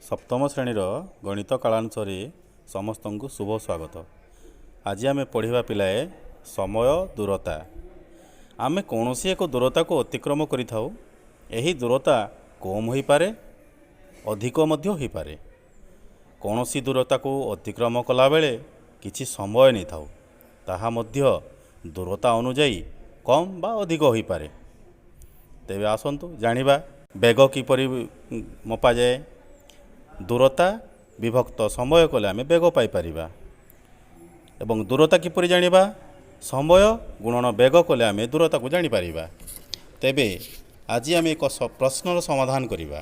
ସପ୍ତମ ଶ୍ରେଣୀର ଗଣିତ କାଳାଂଶରେ ସମସ୍ତଙ୍କୁ ଶୁଭ ସ୍ୱାଗତ। ଆଜି ଆମେ ପଢ଼ିବା ପିଲାଏ, ସମୟ ଦୂରତା। ଆମେ କୌଣସି ଏକ ଦୂରତାକୁ ଅତିକ୍ରମ କରିଥାଉ। ଏହି ଦୂରତା କମ୍ ହୋଇପାରେ, ଅଧିକ ମଧ୍ୟ ହୋଇପାରେ। କୌଣସି ଦୂରତାକୁ ଅତିକ୍ରମ କଲାବେଳେ କିଛି ସମୟ ନେଇଥାଉ, ତାହା ମଧ୍ୟ ଦୂରତା ଅନୁଯାୟୀ କମ୍ ବା ଅଧିକ ହୋଇପାରେ। ତେବେ ଆସନ୍ତୁ ଜାଣିବା ବେଗ କିପରି ମପାଯାଏ। ଦୂରତା ବିଭକ୍ତ ସମୟ କଲେ ଆମେ ବେଗ ପାଇପାରିବା। ଏବଂ ଦୂରତା କିପରି ଜାଣିବା? ସମୟ ଗୁଣନ ବେଗ କଲେ ଆମେ ଦୂରତାକୁ ଜାଣିପାରିବା। ତେବେ ଆଜି ଆମେ ଏକ ପ୍ରଶ୍ନର ସମାଧାନ କରିବା।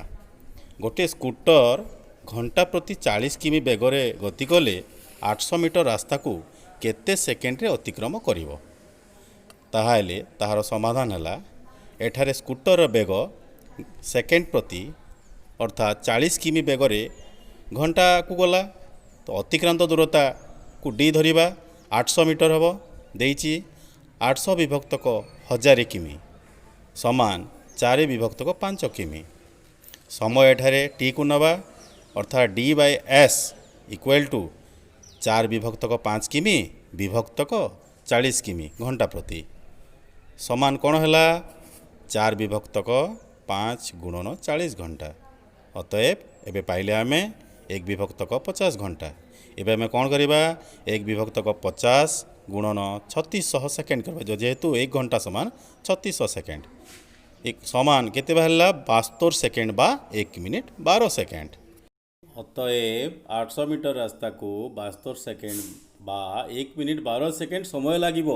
ଗୋଟିଏ ସ୍କୁଟର ଘଣ୍ଟା ପ୍ରତି 40 କିମି ବେଗରେ ଗତି କଲେ 800 ମିଟର ରାସ୍ତାକୁ କେତେ ସେକେଣ୍ଡରେ ଅତିକ୍ରମ କରିବ? ତାହାହେଲେ ତାହାର ସମାଧାନ ହେଲା, ଏଠାରେ ସ୍କୁଟରର ବେଗ ସେକେଣ୍ଡ ପ୍ରତି, ଅର୍ଥାତ୍ 40 କିମି ବେଗରେ ଘଣ୍ଟାକୁ ଗଲା, ତ ଅତିକ୍ରାନ୍ତ ଦୂରତାକୁ ଡି ଧରିବା, 800 ମିଟର ହେବ। ଦେଇଛି 800 ବିଭକ୍ତକ 1000 କିମି ସମାନ 4 ବିଭକ୍ତକ 5 କିମି। ସମୟ ଏଠାରେ ଟିକୁ ନେବା, ଅର୍ଥାତ୍ D by S equal to 4 ବିଭକ୍ତକ 5 କିମି ବିଭକ୍ତକ 40 କିମି ଘଣ୍ଟା ପ୍ରତି, ସମାନ କ'ଣ ହେଲା? 4 ବିଭକ୍ତକ 5 ଗୁଣନ 40 ଘଣ୍ଟା। ଅତଏବ ଏବେ ପାଇଲେ ଆମେ 1 ବିଭକ୍ତକ 50 ଘଣ୍ଟା। ଏବେ ଆମେ କ'ଣ କରିବା? 1 ବିଭକ୍ତକ 50 ଗୁଣନ 3600 ସେକେଣ୍ଡ କରିବା, ଯେହେତୁ 1 ଘଣ୍ଟା ସମାନ 3600 ସେକେଣ୍ଡ। ଏକ ସମାନ କେତେ ବାହାରିଲା? 72 ସେକେଣ୍ଡ ବା 1 ମିନିଟ୍ 12 ସେକେଣ୍ଡ। ଅତଏବ 800 ମିଟର ରାସ୍ତାକୁ 72 ସେକେଣ୍ଡ ବା 1 ମିନିଟ୍ 12 ସେକେଣ୍ଡ ସମୟ ଲାଗିବ।